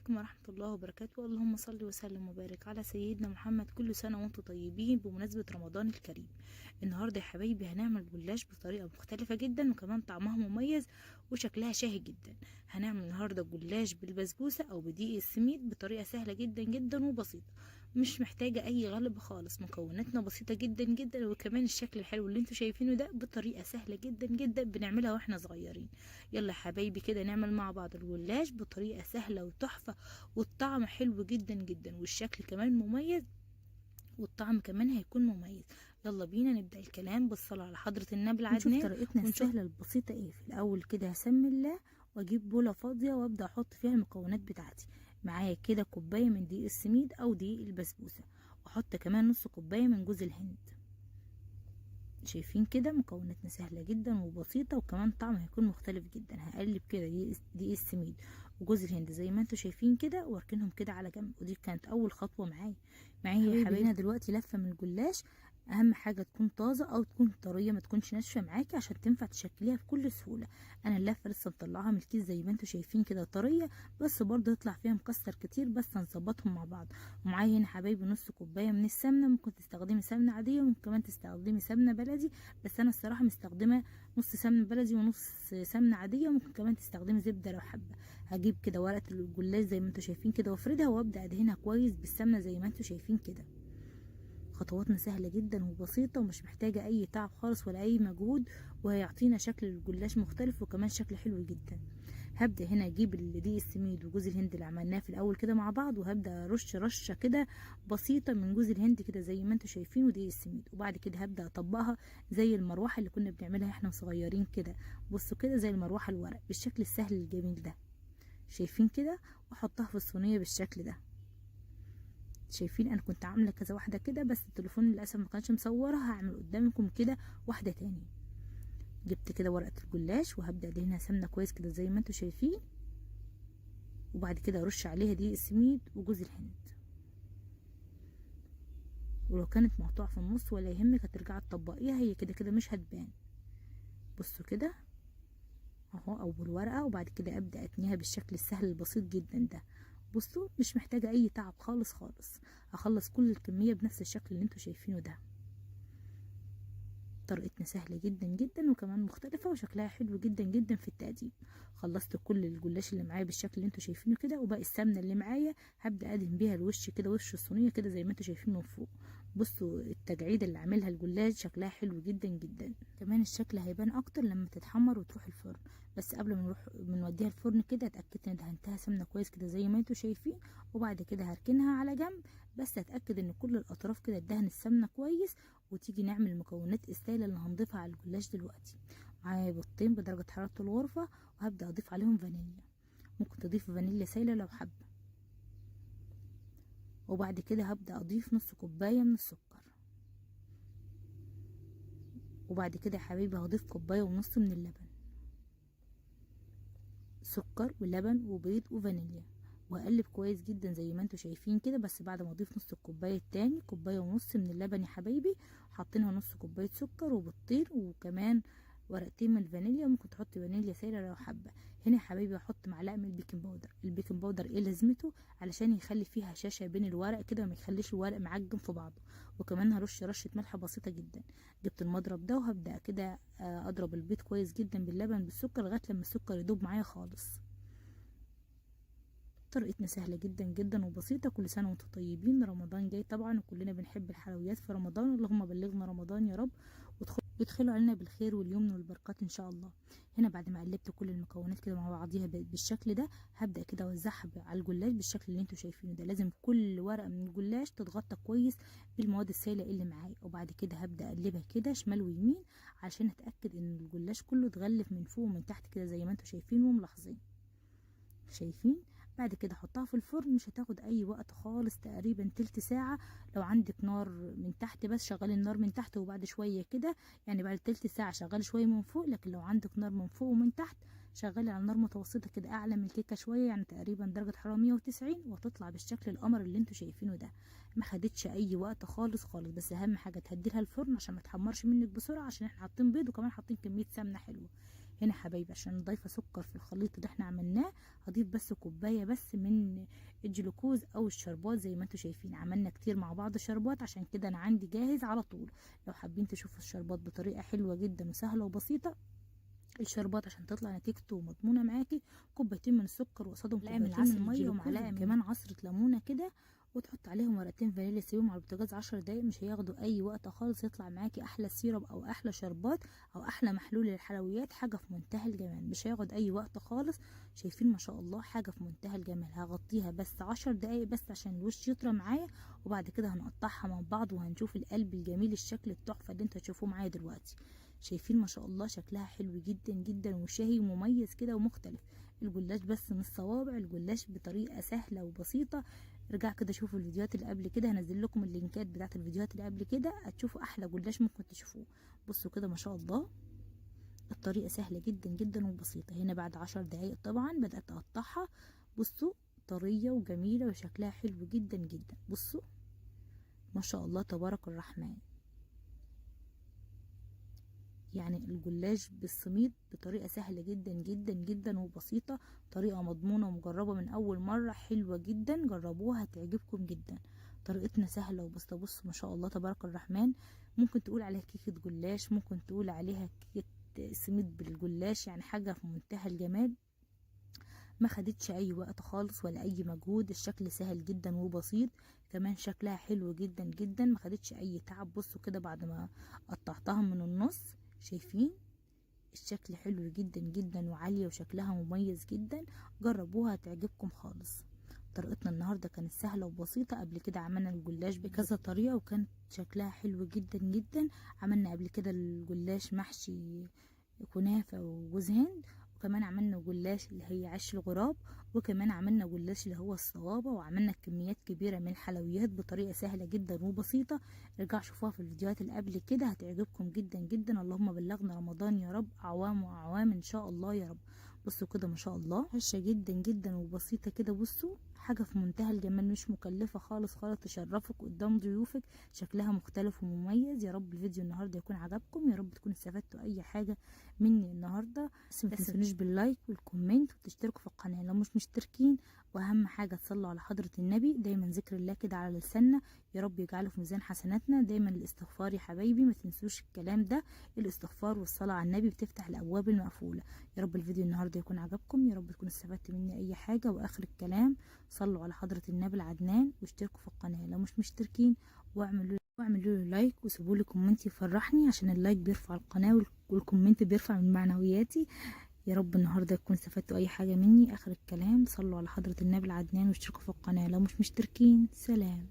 عليكم ورحمة الله وبركاته. اللهم صل وسلم وبارك على سيدنا محمد. كل سنة وانتم طيبين بمناسبة رمضان الكريم. النهاردة يا حبايبي هنعمل جلاش بطريقة مختلفة جدا، وكمان طعمها مميز وشكلها شهي جدا. هنعمل النهاردة جلاش بالبسبوسة او بدقيق السميد بطريقة سهلة جدا جدا وبسيطة، مش محتاجة اي غلب خالص. مكوناتنا بسيطة جدا جدا، وكمان الشكل الحلو اللي انتم شايفينه ده بطريقة سهلة جدا جدا بنعملها واحنا صغيرين. يلا يا حبايبي كده نعمل مع بعض الجلاش بطريقة سهلة وتحفة، والطعم حلو جدا جدا، والشكل كمان مميز، والطعم كمان هيكون مميز. يلا بينا نبدأ الكلام بالصلاة على حضرة النبي العدنان. نشوف طريقتنا السهلة البسيطة ايه. في الأول كده هسمي الله واجيب بولة فاضية وابدأ احط فيها المكونات بتاعتي. معايا كده كوباية من دقيق السميد او دقيق البسبوسة، واحط كمان نص كوباية من جوز الهند. شايفين كده مكوناتنا سهلة جدا وبسيطة، وكمان طعم هيكون مختلف جدا. هقلب كده دقيق السميد وجوز الهند زي ما انتوا شايفين كده، واركنهم كده على جنب. ودي كانت اول خطوة معايا. يا حبايبي دلوقتي لفة من الجلاش، اهم حاجة تكون طازة او تكون طرية، ما تكونش ناشفة معاكي عشان تنفع تشكليها بكل سهولة. انا اللفة لسه مطلعاها من الكيس زي ما انتوا شايفين كده طرية، بس برضه يطلع فيها مكسر كتير، بس هنظبطهم مع بعض. ومعايا هنا حبايبي نص كوباية من السمنة، ممكن تستخدمي سمنة عادية وممكن كمان تستخدمي سمنة بلدي، بس انا الصراحة مستخدمة نص سمنة بلدي ونص سمنة عادية، وممكن كمان تستخدمي زبدة لو حابة. هجيب كده ورقة الجلاش زي ما انتوا شايفين كده وافردها، وابدأ ادهنها كويس بالسمنة زي ما انتوا شايفين كده. خطواتنا سهلة جدا وبسيطة ومش محتاجة اي تعب خالص ولا اي مجهود، وهيعطينا شكل الجلاش مختلف وكمان شكل حلو جدا. هبدأ هنا اجيب الدقيق السميد وجوز الهند اللي عملناه في الاول كده مع بعض، وهبدأ ارش رشة كده بسيطة من جوز الهند كده زي ما انتوا شايفين ودقيق السميد. وبعد كده هبدأ اطبقها زي المروحة اللي كنا بنعملها احنا صغيرين كده. بصوا كده زي المروحة الورق بالشكل السهل الجميل ده، شايفين كده، واحطها في الصينية بالشكل ده. شايفين انا كنت عامله كذا واحدة كده، بس التليفون للاسف ما كانش مصورها. هعمل قدامكم كده واحدة تاني. جبت كده ورقة الجلاش وهبدا ادهنها سمنه كويس كده زي ما انتوا شايفين، وبعد كده ارش عليها دقيق السميد وجوز الهند. ولو كانت مقطوعة في النص ولا يهمك، هترجعي تطبقيها، هي كده كده مش هتبان. بصوا كده اهو اول ورقة، وبعد كده ابدا اتنيها بالشكل السهل البسيط جدا ده. بصوا مش محتاجة اي تعب خالص خالص، هخلص كل الكمية بنفس الشكل اللي انتوا شايفينه ده. طريقتنا سهلة جدا جدا وكمان مختلفة وشكلها حلو جدا جدا في التقديم. خلصت كل الجلاش اللي معايا بالشكل اللي انتوا شايفينه كده، وباقي السمنة اللي معايا هبدأ ادهن بيها الوش كده، وش الصينية كده زي ما انتوا شايفين من فوق. بصوا التجعيد اللي عاملها الجلاش شكلها حلو جدا جدا، كمان الشكل هيبان اكتر لما تتحمر وتروح الفرن. بس قبل ما نروح بنوديها الفرن كده اتاكدت ان دهنتها سمنه كويس كده زي ما انتوا شايفين، وبعد كده هركنها على جنب. بس اتاكد ان كل الاطراف كده اتدهن السمنة كويس. وتيجي نعمل المكونات السائلة اللي هنضيفها على الجلاش دلوقتي. معايا بيضتين بدرجة حرارة الغرفة، وهبدا اضيف عليهم فانيليا، ممكن تضيف فانيليا سائله لو حابة. وبعد كده هبدا اضيف نص كوباية من السكر، وبعد كده يا حبايبي هضيف كوباية ونص من اللبن. سكر ولبن وبيض وفانيليا، وهقلب كويس جدا زي ما انتوا شايفين كده. بس بعد ما اضيف نص الكوباية التاني، كوباية ونص من اللبن يا حبايبي، حاطينها نص كوباية سكر وبيضتين وكمان ورقتين من الفانيليا، ممكن تحطي فانيليا سايله لو حابة. هنا يا حبايبي هحط معلقه من ال baking powder. ال baking powder ايه لازمته؟ علشان يخلي فيها هشاشة بين الورق كده وما يخليش الورق معجن في بعضه. وكمان هرش رشه ملح بسيطة جدا. جبت المضرب ده وهبدا كده اضرب البيض كويس جدا باللبن بالسكر لغاية لما السكر يدوب معايا خالص. طريقتنا سهلة جدا جدا وبسيطة. كل سنة وانتم طيبين، رمضان جاي طبعا وكلنا بنحب الحلويات في رمضان، اللهم بلغنا رمضان يا رب ويدخلوا علينا بالخير واليمن والبركات ان شاء الله. هنا بعد ما قلبت كل المكونات كده مع بعضيها بالشكل ده، هبدأ كده اوزعها على الجلاش بالشكل اللي انتوا شايفينه ده. لازم كل ورقة من الجلاش تتغطى كويس بالمواد السائلة اللي معايا. وبعد كده هبدأ اقلبها كده شمال ويمين عشان اتأكد ان الجلاش كله اتغلف من فوق ومن تحت كده زي ما انتوا شايفين وملاحظين. شايفين؟ بعد كده حطها في الفرن، مش هتاخد اي وقت خالص، تقريبا تلت ساعة. لو عندك نار من تحت بس شغلي النار من تحت، وبعد شوية كده يعني بعد تلت ساعة شغلي شوية من فوق. لكن لو عندك نار من فوق ومن تحت شغلي على نار متوسطة كده اعلى من الكيكة شوية، يعني تقريبا درجة حرارة 190، وهتطلع بالشكل القمر اللي انتوا شايفينه ده. ما خدتش اي وقت خالص خالص، بس اهم حاجة تهديلها الفرن عشان ما تحمرش منك بسرعة، عشان احنا حاطين بيض وكمان حاطين كمية سمنة حلوة. هنا حبايبي عشان ضايفه سكر في الخليط اللي احنا عملناه، هضيف بس كوباية بس من الجلوكوز او الشربات. زي ما انتم شايفين عملنا كتير مع بعض شربات، عشان كده انا عندي جاهز على طول. لو حابين تشوفوا الشربات بطريقة حلوة جدا وسهلة وبسيطة، الشربات عشان تطلع نتيجته مضمونه معاكي، كوبايتين من السكر وقصادهم كوبايتين من المية ومعلقة كمان عصره ليمونه كده، وتحط عليهم ورقتين فانيليا، سيبهم على البوتاجاز 10 دقايق، مش هياخدوا اي وقت خالص، يطلع معاكي احلى syrup او احلى شربات او احلى محلول للحلويات، حاجة في منتهى الجمال، مش هياخد اي وقت خالص. شايفين ما شاء الله حاجة في منتهى الجمال. هغطيها بس 10 دقايق بس عشان الوش يطرى معايا، وبعد كده هنقطعها مع بعض وهنشوف القلب الجميل الشكل التحفة اللي انتوا هتشوفوه معايا دلوقتي. شايفين ما شاء الله شكلها حلو جدا جدا وشهي ومميز كده ومختلف. الجلاش بس من الصوابع، الجلاش بطريقة سهلة وبسيطة. ارجع كده شوفوا الفيديوهات اللي قبل كده، هنزل لكم اللينكات بتاعت الفيديوهات اللي قبل كده، هتشوفوا احلى جلاش ممكن تشوفوه. بصوا كده ما شاء الله الطريقة سهلة جدا جدا وبسيطة. هنا بعد 10 دقايق طبعا بدات اقطعها. بصوا طرية وجميلة وشكلها حلو جدا جدا. بصوا ما شاء الله تبارك الرحمن، يعني الجلاش بالسميد بطريقة سهلة جدا جدا جدا وبسيطة، طريقة مضمونة ومجربة من أول مرة، حلوة جدا، جربوها هتعجبكم جدا. طريقتنا سهلة وبسيطة. بصوا ما شاء الله تبارك الرحمن، ممكن تقول عليها كيكة جلاش، ممكن تقول عليها كيكة سميد بالجلاش، يعني حاجة في منتهى الجمال. ما خدتش اي وقت خالص ولا اي مجهود، الشكل سهل جدا وبسيط، كمان شكلها حلو جدا جدا، ما خدتش اي تعب. بصوا كده بعد ما قطعتها من النص، شايفين الشكل حلو جدا جدا وعالية وشكلها مميز جدا. جربوها هتعجبكم خالص. طريقتنا النهاردة كانت سهلة وبسيطة. قبل كده عملنا الجلاش بكذا طريقة وكانت شكلها حلو جدا جدا. عملنا قبل كده الجلاش محشي كنافة وجوز هند، وكمان عملنا جلاش اللي هي عش الغراب، وكمان عملنا جلاش اللي هو الصوابع، وعملنا كميات كبيرة من الحلويات بطريقة سهلة جدا وبسيطة. ارجعوا شوفوها في الفيديوهات اللي قبل كده هتعجبكم جدا جدا. اللهم بلغنا رمضان يا رب، اعوام واعوام ان شاء الله يا رب. بصوا كده ما شاء الله هشة جدا جدا وبسيطة كده. بصوا حاجة في منتهى الجمال، مش مكلفة خالص خالص، تشرفك قدام ضيوفك، شكلها مختلف ومميز. يا رب الفيديو النهارده يكون عجبكم، يا رب تكونوا استفدتوا اي حاجة مني النهارده. بس ما تنسونيش بال like وال comment وتشتركوا في القناة لو مش مشتركين، واهم حاجة تصلوا على حضره النبي، دايما ذكر الله كده على لساننا، يا رب يجعله في ميزان حسناتنا. دايما الاستغفار يا حبايبي، ما تنسوش الكلام ده، الاستغفار والصلاة على النبي بتفتح الابواب المقفولة. يا رب الفيديو النهارده يكون عجبكم، يا رب تكونوا استفدتوا مني اي حاجة. واخر الكلام صلوا على حضره النبي العدنان، واشتركوا في القناة لو مش مشتركين، واعملوا له like وسيبوا لي comment يفرحني، عشان ال like بيرفع القناة وال comment بيرفع من معنوياتي. يا رب النهارده تكون استفدتوا اي حاجة مني. اخر الكلام صلوا على حضره النبي العدنان، واشتركوا في القناة لو مش مشتركين. سلام.